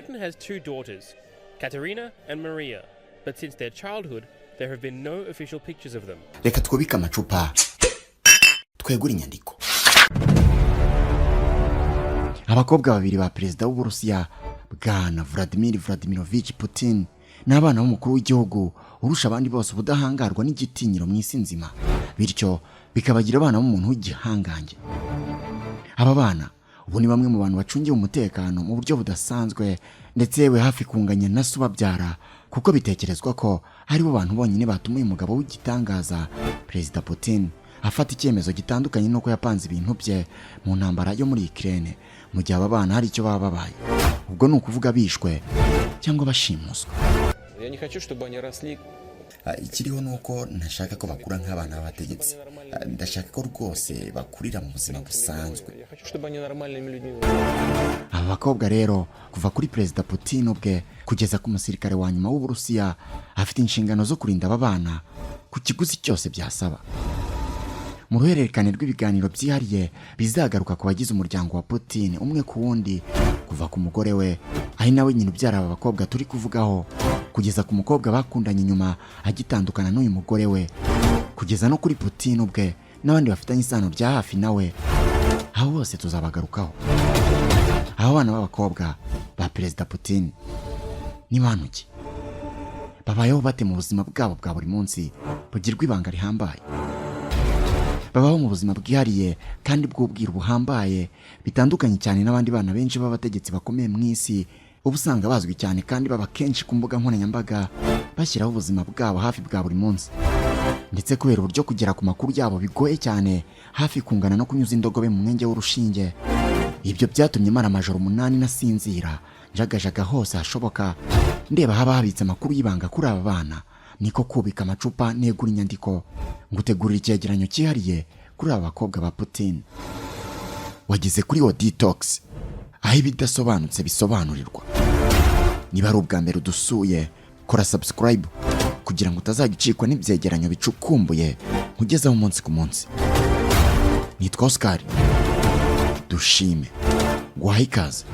Putin has two daughters, Katerina and Maria, but since their childhood, there have been no official pictures of them. Reka twubike amacupa, twegure inyandiko. Abakobwa babiri ba perezida w'Uburusiya, Bwana Vladimir Vladimirovich Putin, ni abana b'umukuru w'igihugu urusha abandi bose ubudahangarwa n'igitinyiro mu isi nzima, bityo bikabagira abana b'umuntu w'igihangange. Aba bana ubu ni bamwe mu bantu bacungiwe umutekano mu buryo budasanzwe, ndetse yewe hafi kunganya na se ubabyara, kuko bitekerezwa ko aribo bantu bonyine batuma uyu mugabo w'igitangaza, Perezida Putin, afata icyemezo gitandukanye n'uko yapanze ibintu bye mu ntambara yo muri Ukraine, mu gihe aba bana hari icyo baba babaye, ubwo ni ukuvuga bishwe cyangwa bashimuswe. Я не хочу, чтобы они росли Ikiriho ni uko ntashaka ko bakura nk'abana b'abategetsi. Ndashaka ko rwose bakurira mu buzima busanzwe. Я хочу, чтобы они нормальными людьми. Aba bakobwa rero, kuva kuri Perezida Putin ubwe kugeza ku musirikare wa nyuma w'Uburusiya, afite inshingano zo kurinda aba bana ku kiguzi cyose byasaba. Mu ruhererekane rw'ibiganiro byihariye bizagaruka ku bagize umuryango wa Putin umwe ku wundi, kuva ku mugore we, ari nawe nyina ubyara aba bakobwa turi kuvugaho, kugeza ku mukobwa bakundanye nyuma agitandukana n'uyu mugore we, kugeza no kuri Putin ubwe n'abandi bafitanye isano rya hafi nawe, abo bose tuzabagarukaho. Aba bana b'abakobwa ba Perezida Putin ni bantu ki? Babayeho bate mu buzima bwabo bwa buri munsi bugirwa ibanga rihambaye? Babaho mu buzima bwihariye kandi bw'ubwiru buhambaye, bitandukanye cyane n'abandi bana benshi b'abategetsi bakomeye mu isi, uba usanga bazwi cyane kandi baba kenshi ku mbuga nkoranyambaga, bashyiraho ubuzima bwabo hafi bwa buri munsi. Ndetse kubera uburyo kugera ku makuru yabo bigoye cyane, hafi kungana no kunyuza indogobe mu mwenge w'urushinge, ibyo byatumye mara amajoro 8 nasinzira, njagajaga hose hashoboka, ndeba haba habitse amakuru y'ibanga kuri aba bana. Niko kubika amacupa, negura inyandiko, ngutegurira icyegeranyo cyihariye kuri aba bakobwa ba Putin. Wageze kuri Detox, aho ibidasobanutse bisobanurirwa. Niba ari ubwa mbere udusuye, kora subscribe kugira ngo utazajya ucikwa n'ibyegeranyo bicukumbuye nkugezaho umunsi ku munsi. Nitwa Oscar Dushime, guhaye ikaze.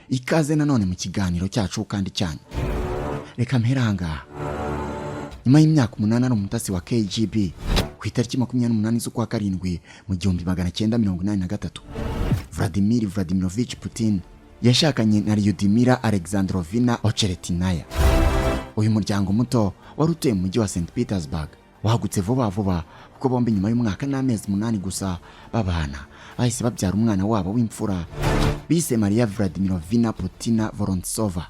Ikaze nanone mu kiganiro cyacu kandi cyanyu. Reka mpere ahangaha. Nyuma y'imyaka 8 ari umutasi wa KGB, ku itariki 28 z'ukwa karindwi mu 1983, Vladimir Vladimirovich Putin yashakanye na Lyudmila Alexandrovna Ocheretinaya. Uyu muryango muto wari utuye mu mujyi wa St Petersburg wagutse vuba vuba, kuko bombi nyuma y'umwaka n'amezi 8 gusa babana, bahise babyara umwana wabo w'imfura bise Maria Vladimirovna Putina Vorontsova.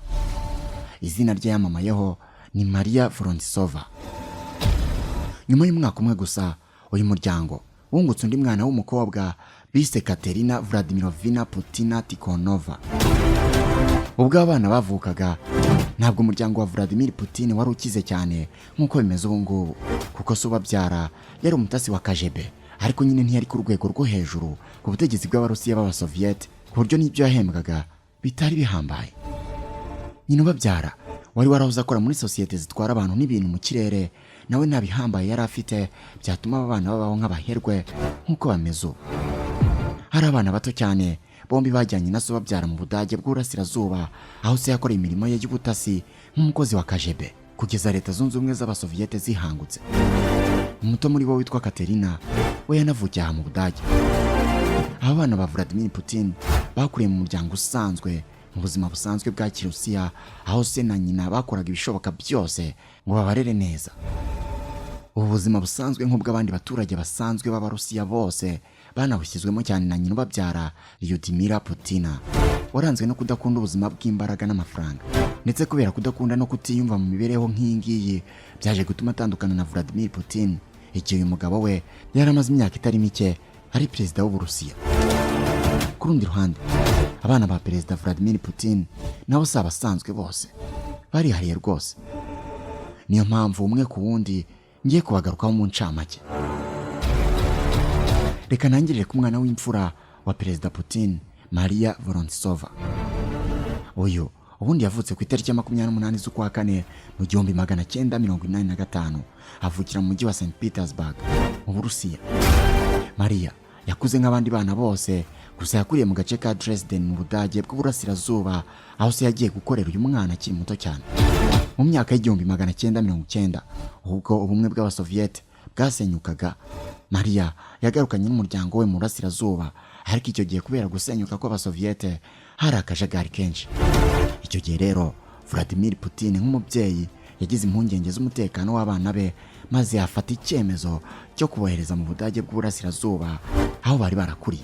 Izina rye yamamayeho ni Maria Vorontsova. Nyuma y'umwaka umwe gusa, uyu muryango wungutse undi mwana w'umukobwa bise Katerina Vladimirovna Putina Tikhonova. Ubwo abana bavukaga, ntabwo umuryango wa Vladimir Putin wari ukize cyane nk'uko bimeze ubu ngubu, kuko se ubabyara yari umutasi wa KGB, ariko nyine ntiyari ku rwego rwo hejuru ku butegetsi bw'Abarusiya b'Abasoviyete, ku buryo n'ibyo yahembwaga bitari bihambaye. Nyina ubabyara wari warahoze akora muri sosiyete zitwara abantu n'ibintu mu kirere, nawe nta bihambaye yari afite byatuma aba bana babaho nk'abaherwe nk'uko bameze ubu. Hari abana bato cyane, bombi bajyanye na se ubabyara mu Budage bw'Uburasirazuba, aho se yakoreye imirimo ye y'ubutasi nk'umukozi wa KGB kugeza Leta Zunze Ubumwe z'Abasoviyete zihangutse. Umuto muri bo witwa Katerina we yanavukiye aha mu Budage. Aba bana ba Vladimir Putin bakuriye mu muryango usanzwe, mu buzima busanzwe bwa Kirusiya, aho se na nyina bakoraga ibishoboka byose ngo babarere neza. Ubu buzima busanzwe nk'ubw'abandi baturage basanzwe b'Abarusiya bose banabushyizwemo cyane na nyina ubabyara, Lyudmila Putina, waranzwe no kudakunda ubuzima bw'imbaraga n'amafaranga. Ndetse kubera kudakunda no kutiyumva mu mibereho nk'iyi ngiyi, byaje gutuma atandukana na Vladimir Putin igihe uyu mugabo we yari amaze imyaka itari mike ari perezida w'Uburusiya. Ku rundi ruhande, abana ba Perezida Vladimir Putin nabo si abasanzwe bose, barihariye rwose. Niyo mpamvu umwe ku wundi ngiye kubagarukaho mu ncamake. Reka ntangirire ku mwana w'imfura wa Perezida Putin, Maria Vorontsova. Uyu ubundi yavutse ku itariki ya 28 z'ukwa kane mu 1985, avukira mu mujyi wa St Petersburg mu Burusiya. Maria Yakuze nk'abandi bana bose, gusa yakuriye mu gace ka Dresden mu Budage bw'Uburasirazuba, aho se yagiye gukorera uyu mwana akiri muto cyane. Mu myaka y'1990, ubwo ubumwe bw'Abasoviyete bwasenyukaga, Mariya yagarukanye n'umuryango we mu Burasirazuba, ariko icyo gihe kubera gusenyuka kw'Abasoviyete hari akajagari kenshi. Icyo gihe rero Vladimir Putin nk'umubyeyi yagize impungenge z'umutekano w'abana be, maze afata icyemezo cyo kubohereza mu Budage bw'Uburasirazuba aho bari barakuriye.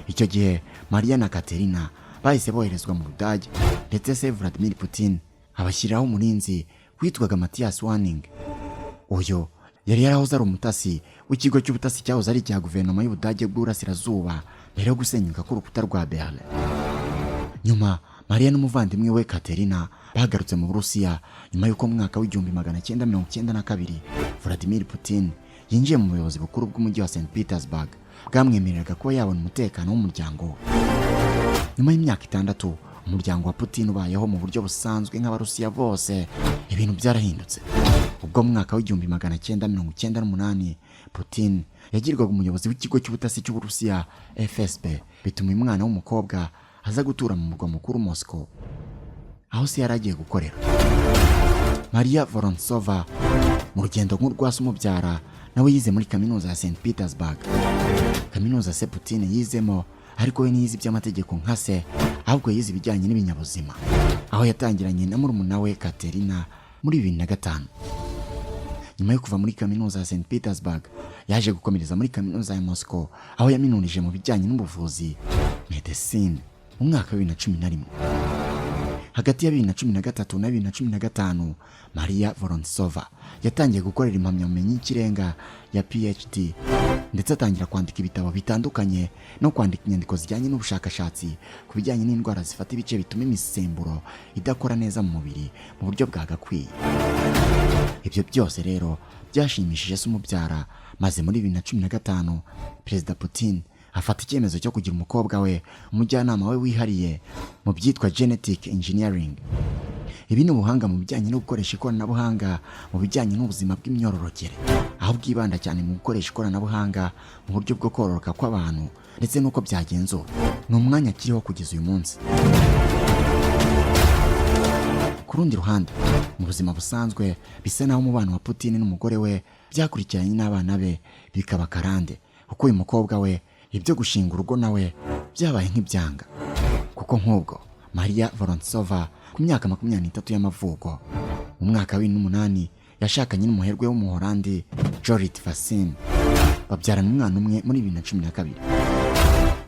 Icyo gihe Mariya na Katerina bahise boherezwa mu Budage, ndetse se Vladimir Putin abashyiriraho umurinzi witwaga Matthias Warning. Uyu yari yarahoze ari umutasi w'ikigo cy'ubutasi cyahoze ari icya guverinoma y'Ubudage bw'Uburasirazuba mbere yo gusenyuka k'urukuta rwa Berlin. Nyuma Mariya n'umuvandimwe we Katerina bagarutse mu Burusiya nyuma y'uko mu mwaka w'1992 Vladimir Putin yinjiye mu buyobozi bukuru bw'umujyi wa St Petersburg, bwamwemereraga kuba yabona umutekano w'umuryango we. Nyuma y'imyaka 6 umuryango wa Putin ubayeho mu buryo busanzwe nk'Abarusiya bose, ibintu byarahindutse ubwo mu mwaka w'1998 Putin yagirwaga umuyobozi w'ikigo cy'ubutasi cy'Uburusiya FSB, bituma uyu mwana w'umukobwa aza gutura mu murwa mukuru Moscow, aho se yari agiye gukorera. Maria Vorontsova, mu rugendo nk'urwa se umubyara, nawe yize muri kaminuza ya St Petersburg, kaminuza se Putin yizemo, ariko we ntiyize iby'amategeko nka se, ahubwo yize ibijyanye n'ibinyabuzima, aho yatangiranye na murumuna we Katerina muri 2005. Nyuma yo kuva muri kaminuza ya St Petersburg, yaje gukomereza muri kaminuza ya Moscow, aho yaminurije mu bijyanye n'ubuvuzi, medecine, mu mwaka wa 2011. Hagati ya 2013 na 2015, Maria Vorontsova yatangiye gukorera impamyabumenyi y'ikirenga ya PhD, ndetse atangira kwandika ibitabo bitandukanye no kwandika inyandiko zijyanye n'ubushakashatsi ku bijyanye n'indwara zifata ibice bituma imisemburo idakora neza mu mubiri mu buryo bwagakwiye. Ibyo byose rero byashimishije se umubyara, maze muri 2015 Perezida Putin afata icyemezo cyo kugira umukobwa we umujyanama we wihariye mu byitwa genetic engineering. Ibi ni ubuhanga mu bijyanye no gukoresha ikoranabuhanga mu bijyanye n'ubuzima bw'imyororokere, aho bwibanda cyane mu gukoresha ikoranabuhanga mu buryo bwo kororoka kw'abantu ndetse n'uko byagenzura. Ni umwanya akiriho kugeza uyu munsi. Ku rundi ruhande, mu buzima busanzwe, bisa naho umubano wa Putin n'umugore we byakurikiranye n'abana be bikaba karande, kuko uyu mukobwa we ibyo gushinga urugo nawe byabaye nk'ibyanga, kuko nk'ubwo Maria Vorontsova ku myaka 23 y'amavuko, mu mwaka wa 2008 yashakanye n'umuherwe w'Umuholandi Jorrit Vasin, babyarana umwana umwe muri 2012.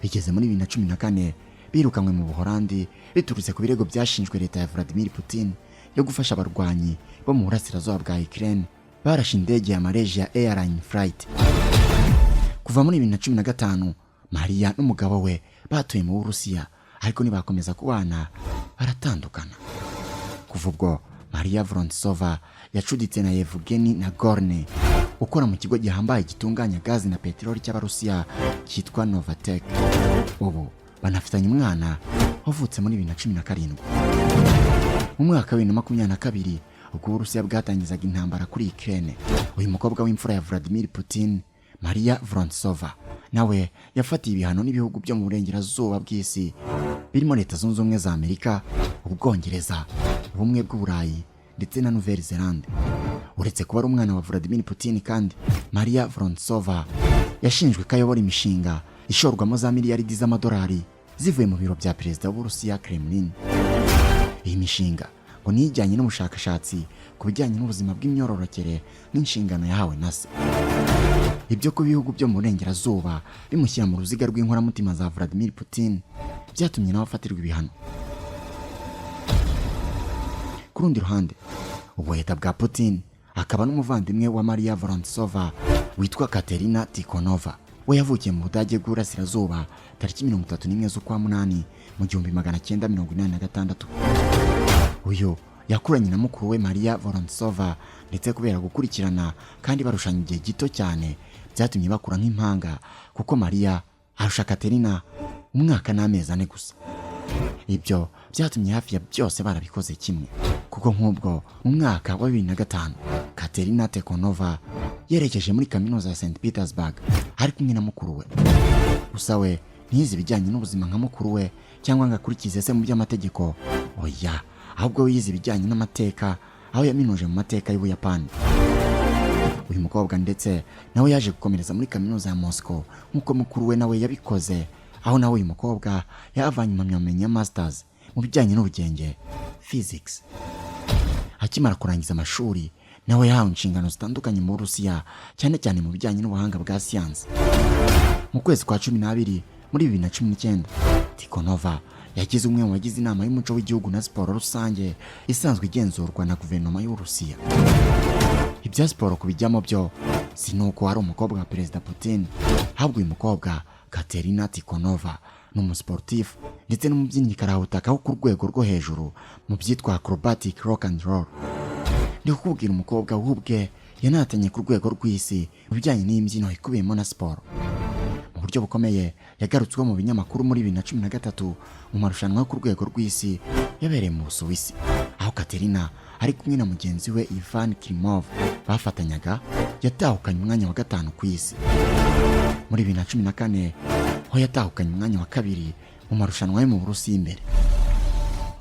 Bigeze muri 2014 birukanywe mu Buholandi biturutse ku birego byashinjwe leta ya Vladimir Putin yo gufasha abarwanyi bo mu burasirazuba bwa Ukraine barashe indege ya Malaysia Airline Flight. Kuva muri 2015 Maria n'umugabo we batuye mu Burusiya, ariko ntibakomeza kubana, baratandukana. Kuva ubwo Maria Vorontsova yacuditse na Yevgeny Nagorny ukora mu kigo gihambaye gitunganya gazi na peteroli cy'Abarusiya cyitwa Novatek. Ubu banafitanye umwana wavutse muri 2017. Mu mwaka wa 2022, ubwo Uburusiya bwatangizaga intambara kuri Ukraine, uyu mukobwa w'imfura ya Vladimir Putin, Maria Vorontsova, nawe yafatiye ibihano n'ibihugu byo mu burengerazuba bw'isi birimo Leta Zunze Ubumwe za Amerika, Ubwongereza, Ubumwe bw'Uburayi ndetse na Nouvelle Zelande. Uretse kuba ari umwana wa Vladimir Putin kandi, Maria Vorontsova yashinjwe ko ayobora imishinga ishorwamo za miliyaridi z'amadolari zivuye mu biro bya perezida w'Uburusiya, Kremlin. Iyi mishinga ngo niyo ijyanye n'ubushakashatsi ku bijyanye n'ubuzima bw'imyororokere n'inshingano yahawe na se. Ibyo ku bihugu byo mu burengerazuba bimushyira mu ruziga rw'inkoramutima za Vladimir Putin byatumye nawe afatirwa ibihano. Ku rundi ruhande, ubuheta bwa Putin akaba n'umuvandimwe wa Maria Vorontsova witwa Katerina Tikhonova, we yavukiye mu Budage bw'Uburasirazuba tariki 31 z'ukwa munani mu 1986. Uyu yakuranye na mukuru we Maria Vorontsova, ndetse kubera gukurikirana kandi barushanya igihe gito cyane byatumye bakura nk'impanga, kuko Maria arusha Katerina umwaka n'amezi 4 gusa. Ibyo byatumye hafi ya byose barabikoze kimwe, kuko nk'ubwo mu mwaka wa 2005 Katerina Tikhonova yerekeje muri kaminuza ya St Petersburg ari kumwe na mukuru we. Gusa we ntiyize ibijyanye n'ubuzima nka mukuru we cyangwa ngo akurikize se mu by'amategeko, oya, ahubwo we yize ibijyanye n'amateka, aho yaminuje mu mateka y'Ubuyapani. Uyu mukobwa ndetse nawe yaje gukomereza muri Kaminuza ya Moscow nk'uko mukuru we nawe yabikoze, aho nawe uyu mukobwa yahavanye impamyabumenyi ya masters mu bijyanye n'ubugenge, physics. Akimara kurangiza amashuri, nawe yahawe inshingano zitandukanye mu Burusiya, cyane cyane mu bijyanye n'ubuhanga bwa siyansi. Mu kwezi kwa 12 muri 2019, Tikhonova yagize umwe mu bagize inama y'umuco w'igihugu na siporo rusange isanzwe igenzurwa na guverinoma y'Uburusiya. Ibya siporo kubijyamo byo si nuko ari umukobwa wa Perezida Putin, ahubwo uyu mukobwa Katerina Tikhonova ni umusiporutifu ndetse n'umubyinnyi karahutaka wo ku rwego rwo hejuru mu byitwa acrobatic rock and roll. Ndi kukubwira umukobwa we ubwe yanatanye ku rwego rw'isi mu bijyanye n'imbyino ikubiyemo na siporo mu buryo bukomeye. Yagarutsweho mu binyamakuru muri 2013 mu marushanwa yo ku rwego rw'isi yabereye mu Busuwisi, aho Katerina ari kumwe na mugenzi we Ivan Klimov bafatanyaga yatahukanye umwanya wa gatanu ku isi. Muri 2014 ho yatahukanye umwanya wa kabiri mu marushanwa yo mu Burusiya imbere.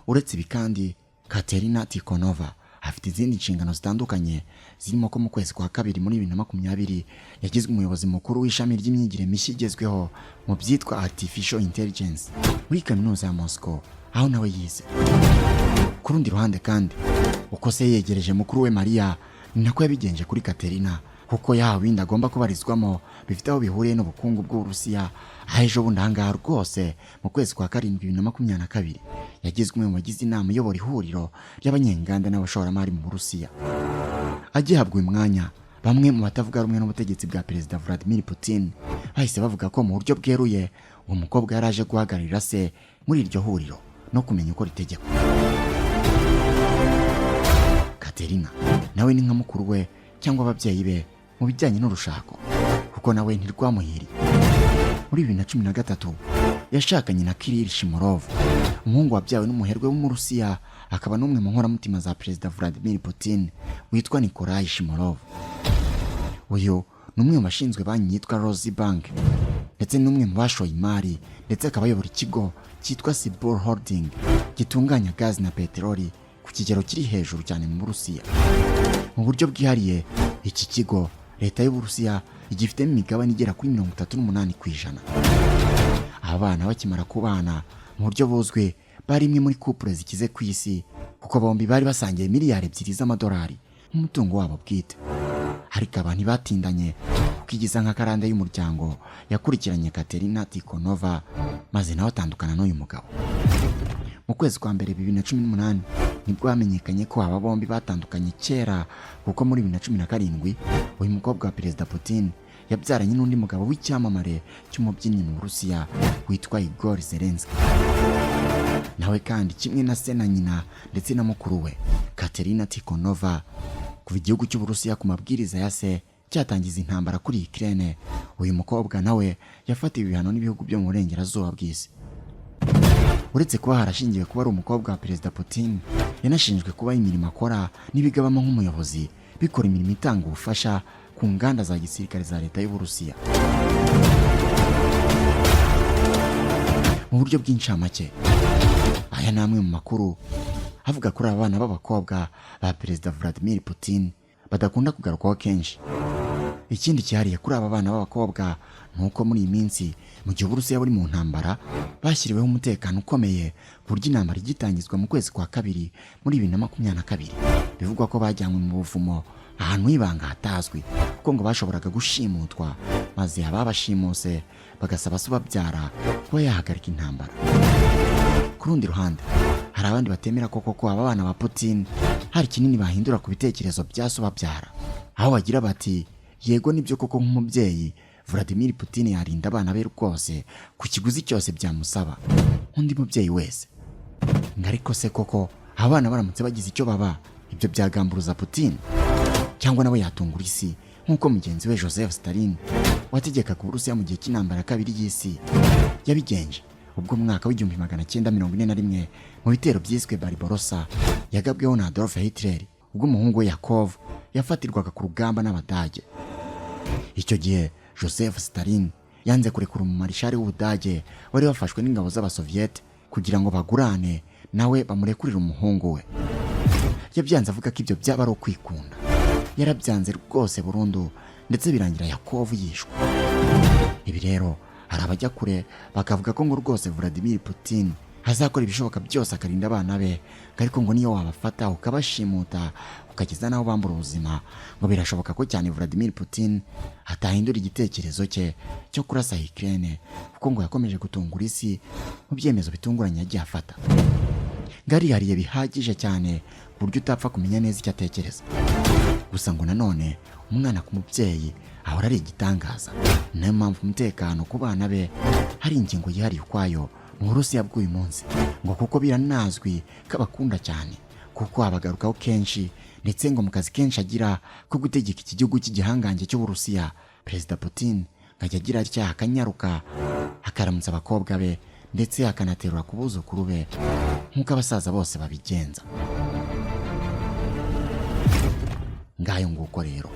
Uretse ibi kandi, Katerina Tikhonova afite izindi nshingano zitandukanye, zirimo ko mu kwezi kwa kabiri muri 2020 yagizwe umuyobozi mukuru w'ishami ry'imyigire mishya igezweho mu byitwa artificial intelligence muri Kaminuza ya Moscow, aho nawe yize. Ku rundi ruhande kandi, uko se yegereje mukuru we Mariya, ni nako yabigenje kuri Katerina, kuko yahawe ibindi agomba kubarizwamo bifite aho bihuriye n'ubukungu bw'Uburusiya, aho ejo bundi ahangaha rwose mu kwezi kwa karindwi 2022 yagizwe umwe mu bagize inama iyobora ihuriro ry'abanyenganda n'abashoramari mu Burusiya. Agihabwa uyu mwanya, bamwe mu batavuga rumwe n'ubutegetsi bwa Perezida Vladimir Putin bahise bavuga ko mu buryo bweruye uwo mukobwa yari aje guhagararira se muri iryo huriro no kumenya uko ritegekwa. Katerina nawe ni nka mukuru we cyangwa ababyeyi be mu bijyanye n'urushako, kuko nawe ntirwamuhiriye. Muri 2013 yashakanye na Kirill Shimorov, umuhungu wabyawe n'umuherwe w'Umurusiya akaba n'umwe mu nkoramutima za Perezida Vladimir Putin witwa Nikolai Shimorov. Uyu ni umwe mu bashinzwe banki yitwa Rosy Bank, ndetse n'umwe mu bashoye imari, ndetse akaba ayobora ikigo cyitwa Sibur Holding gitunganya gazi na peteroli ku kigero kiri hejuru cyane mu Burusiya. Mu buryo bwihariye, iki kigo leta y'Uburusiya igifitemo imigabane igera kuri 38%. Aba bana bakimara kubana mu buryo buzwi, bari imwe muri couple zikize ku isi, kuko bombi bari basangiye miliyari 2 z'amadolari nk'umutungo wabo bwite. Ariko aba ntibatindanye, kuko igiza nk'akarande y'umuryango yakurikiranye Katerina Tikhonova, maze nawe atandukana n'uyu mugabo. Mu kwezi kwa mbere 2018 nibwo hamenyekanye ko aba bombi batandukanye kera, kuko muri 2017 uyu mukobwa wa Perezida Putin yabyaranye n'undi mugabo w'icyamamare cy'umubyinnyi mu Burusiya witwa Igor Zelensky. Nawe kandi kimwe na se na nyina ndetse na mukuru we Katerina Tikhonova, kuva igihugu cy'Uburusiya ku mabwiriza ya se cyatangiza intambara kuri Ukraine, uyu mukobwa nawe yafatiwe ibihano n'ibihugu byo mu burengerazuba bw'isi. Uretse kuba harashingiwe kuba ari umukobwa wa Perezida Putin, yanashinjwe kuba imirimo akora n'ibigabamo nk'umuyobozi bikora imirimo itanga ubufasha ku nganda za gisirikare za leta y'Uburusiya. Mu buryo bw'incamake, aya ni amwe mu makuru avuga kuri aba bana b'abakobwa ba Perezida Vladimir Putin badakunda kugarukwaho kenshi. Ikindi cyihariye kuri aba bana b'abakobwa ni uko muri iyi minsi, mu gihe Uburusiya buri mu ntambara, bashyiriweho umutekano ukomeye, ku buryo intambara igitangizwa mu kwezi kwa kabiri muri 2022 bivugwa ko bajyanywe mu buvumo ahantu h'ibanga hatazwi, kuko ngo bashoboraga gushimutwa, maze ababashimuse bagasaba se ubabyara kuba yahagarika intambara. Ku rundi ruhande, hari abandi batemera ko koko aba bana ba Putin hari kinini bahindura ku bitekerezo bya se ubabyara, aho bagira bati: "Yego, nibyo koko, nk'umubyeyi Vladimir Putin yarinda abana be rwose ku kiguzi cyose byamusaba nk'undi mubyeyi wese." Ngo ariko se koko abana baramutse bagize icyo baba, ibyo byagamburuza Putin cyangwa nawe yatungura isi nk'uko mugenzi we Joseph Stalin wategekaga Uburusiya mu gihe cy'intambara ya kabiri y'isi yabigenje, ubwo mu mwaka w'1941 mu bitero byiswe Barbarossa yagabweho na Adolf Hitler, ubwo umuhungu we Yakov yafatirwaga ku rugamba n'Abadage. Icyo gihe Joseph Stalin Yanze kurekura umumarishari w'Ubudage wari wafashwe n'ingabo z'Abasoviyete kugira ngo bagurane nawe bamurekurire umuhungu we. Yabyanze avuga ko ibyo byaba ari ukwikunda. Yarabyanze rwose burundu, ndetse birangira Yakovu yishwe. Ibi rero hari abajya kure bakavuga ko ngo rwose Vladimir Putin azakora ibishoboka byose akarinda abana be, ariko ngo niyo wabafata ukabashimuta ukageza n'aho bambura ubuzima, ngo birashoboka ko cyane Vladimir Putin atahindura igitekerezo cye cyo kurasa Ukraine, kuko ngo yakomeje gutungura isi mu byemezo bitunguranye yagiye afata. Ngo arihariye bihagije cyane ku buryo utapfa kumenya neza icyo atekereza. Gusa ngo nanone umwana ku mubyeyi ahora ari igitangaza, niyo mpamvu umutekano ku bana be hari ingingo yihariye ukwayo mu Burusiya bw'uyu munsi, ngo kuko biranazwi ko abakunda cyane, kuko abagarukaho kenshi, ndetse ngo mu kazi kenshi agira ko gutegeka iki gihugu cy'igihangange cy'Uburusiya, Perezida Putin ngo ajya agira atya akanyaruka akaramutsa abakobwa be, ndetse akanaterura ku buzukuru be nk'uko abasaza bose babigenza. Ngayo nguko rero,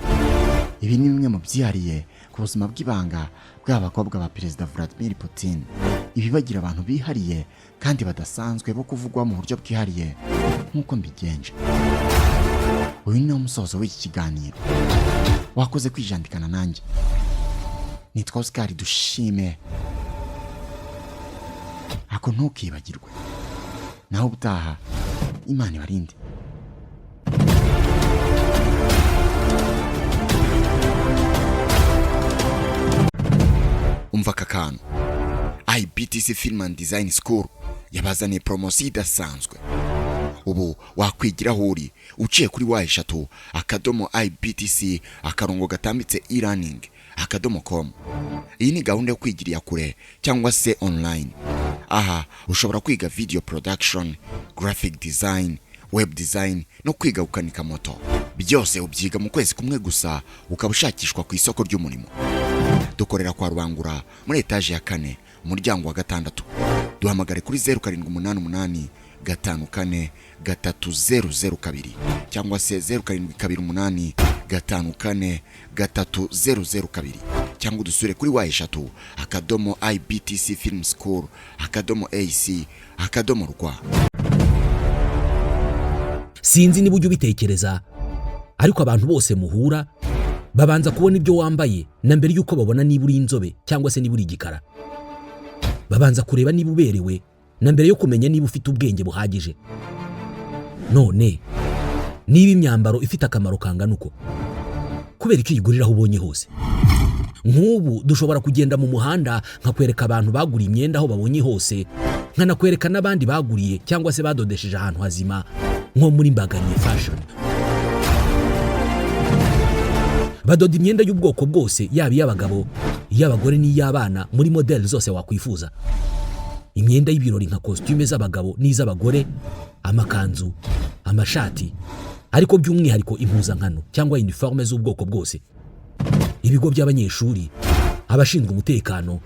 ibi ni bimwe mu byihariye ku buzima bw'ibanga bw'aba bakobwa ba Perezida Vladimir Putin, ibibagira abantu bihariye kandi badasanzwe bo kuvugwa mu buryo bwihariye nk'uko mbigenje. Uyu ni wo musozo w'iki kiganiro. Wakoze kwijandikana nanjye. Nitwa Oscar Dushime. Ako ntukibagirwe, naho ubutaha, Imana ibarinde. Umva aka kantu: IBTC Film and Design School yabazaniye poromosiyo idasanzwe. Ubu wakwigira aho uri uciye kuri www.ibtc-elearning.com. Iyi ni gahunda yo kwigirira kure cyangwa se online. Aha ushobora kwiga video production, graphic design, web design no kwiga gukanika moto. Byose ubyiga mu kwezi kumwe gusa, ukaba ushakishwa ku isoko ry'umurimo. Dukorera kwa Rubangura muri etaje ya kane, umuryango wa gatandatu. Duhamagare kuri 0788543002 cyangwa se 0728543002, cyangwa udusure kuri www.ibtcfilmschool.ac.rw. Sinzi niba ujya ubitekereza, ariko abantu bose muhura babanza kubona ibyo wambaye na mbere y'uko babona niba uri inzobe cyangwa se niba uri igikara. Babanza kureba niba uberewe na mbere yo kumenya niba ufite ubwenge buhagije. None niba imyambaro ifite akamaro kangana uko, kubera icyo uyigurira aho ubonye hose? Nk'ubu dushobora kugenda mu muhanda nkakwereka abantu baguriye imyenda aho babonye hose, nkanakwereka n'abandi baguriye cyangwa se badodesheje ahantu hazima nko muri Mbagariye Fashion. Badoda imyenda y'ubwoko bwose, yaba iy'abagabo, iy'abagore n'iy'abana, muri modeli zose wakwifuza. Imyenda y'ibirori nka kositime z'abagabo n'iz'abagore, amakanzu, amashati, ariko by'umwihariko impuzankano cyangwa uniforme z'ubwoko bwose, ibigo by'abanyeshuri, abashinzwe umutekano,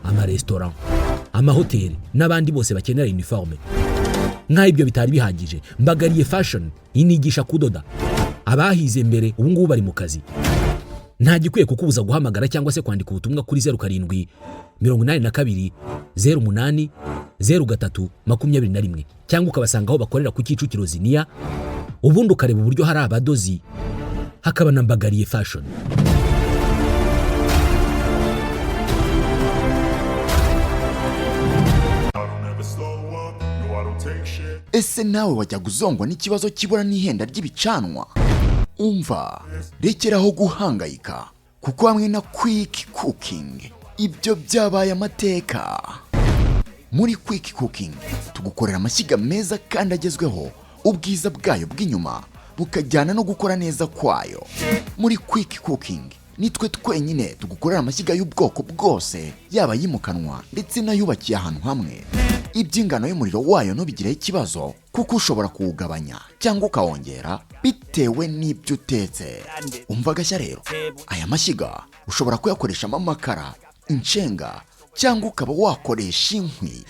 amaresitora, amahoteli n'abandi bose bakenera uniforme. Nk'aho ibyo bitari bihagije, Mbagariye Fashion inigisha kudoda. Abahize mbere ubu ngubu bari mu kazi. Nta gikwiye kukubuza guhamagara cyangwa se kwandika ubutumwa kuri 0782080321, cyangwa ukabasanga aho bakorera ku Kicukiro Ziniya, ubundi ukareba uburyo hari abadozi hakaba na Mbagariye Fashion. I don't ever slow up, no, I don't take shit. Ese nawe wajyaga uzongwa n'ikibazo cy'ibura n'ihenda ry'ibicanwa? Umva, rekeraho guhangayika, kuko hamwe na Quick Cooking ibyo byabaye amateka. Muri Quick Cooking tugukorera amashyiga meza kandi agezweho, ubwiza bwayo bw'inyuma bukajyana no gukora neza kwayo. Muri Quick Cooking nitwe twenyine tugukorera amashyiga y'ubwoko bwose, yaba ayimukanwa ndetse n'ayubakiye ahantu hamwe. Iby'ingano y'umuriro wayo ntubigireho ikibazo, kuko ushobora kuwugabanya cyangwa ukawongera bitewe n'ibyo utetse. Umva agashya rero: aya mashyiga ushobora kuyakoreshamo amakara, inshenga, cyangwa ukaba wakoresha inkwi.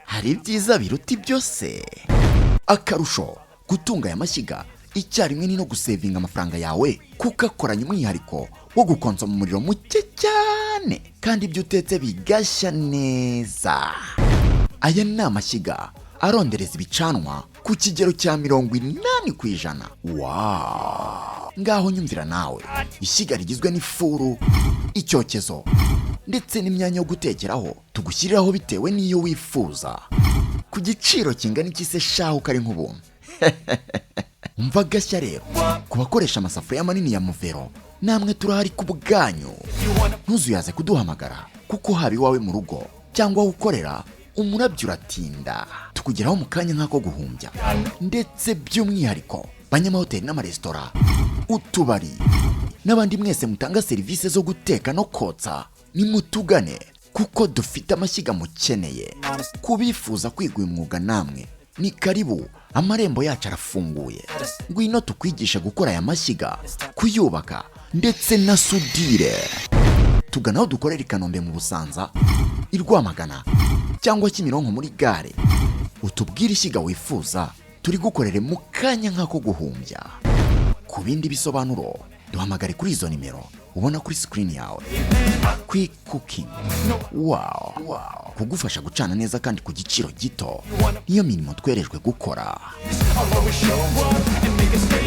Hari ibyiza biruta ibyo se? Akarusho, gutunga aya mashyiga Icyarimwe ni no gusevinga amafaranga yawe, kuko akoranye umwihariko wo gukonsoma umuriro muke cyane, kandi ibyo utetse bigashya neza. Aya ni amashyiga arondereza ibicanwa ku kigero cya 80%. Wow! Ngaho nyumvira nawe, ishyiga rigizwe n'ifuru, icyokezo ndetse n'imyanya yo gutekeraho, tugushyiriraho bitewe n'iyo wifuza, ku giciro kingana iki se shahu kari nk'ubuntu? Umva gashya rero, ku bakoresha amasafuriya manini ya Muvero, namwe turahari ku bwanyu. Ntuzuyaze kuduhamagara, kuko haba iwawe mu rugo cyangwa aho ukorera, umurabyo uratinda, tukugeraho mu kanya nk'ako guhumbya. Ndetse by'umwihariko banyamahoteli n'amaresitora, utubari n'abandi mwese mutanga serivisi zo guteka no kotsa, nimutugane kuko dufite amashyiga mukeneye. Kubifuza kwiga uyu mwuga namwe ni karibu, amarembo yacu arafunguye. Ngwino tukwigishe gukora aya mashyiga, kuyubaka ndetse na sudire. Tugana aho dukorera i Kanombe mu Busanza, i Rwamagana cyangwa Kimironko muri gare, utubwire ishyiga wifuza, turi gukorere mu kanya nk'ako guhumbya. Ku bindi bisobanuro duhamagare kuri izo nimero ubona kuri sikirini yawe. Quick Cooking, wow! Kugufasha gucana neza kandi ku giciro gito, niyo mirimo twerejwe gukora. I'll always show up and make a statement.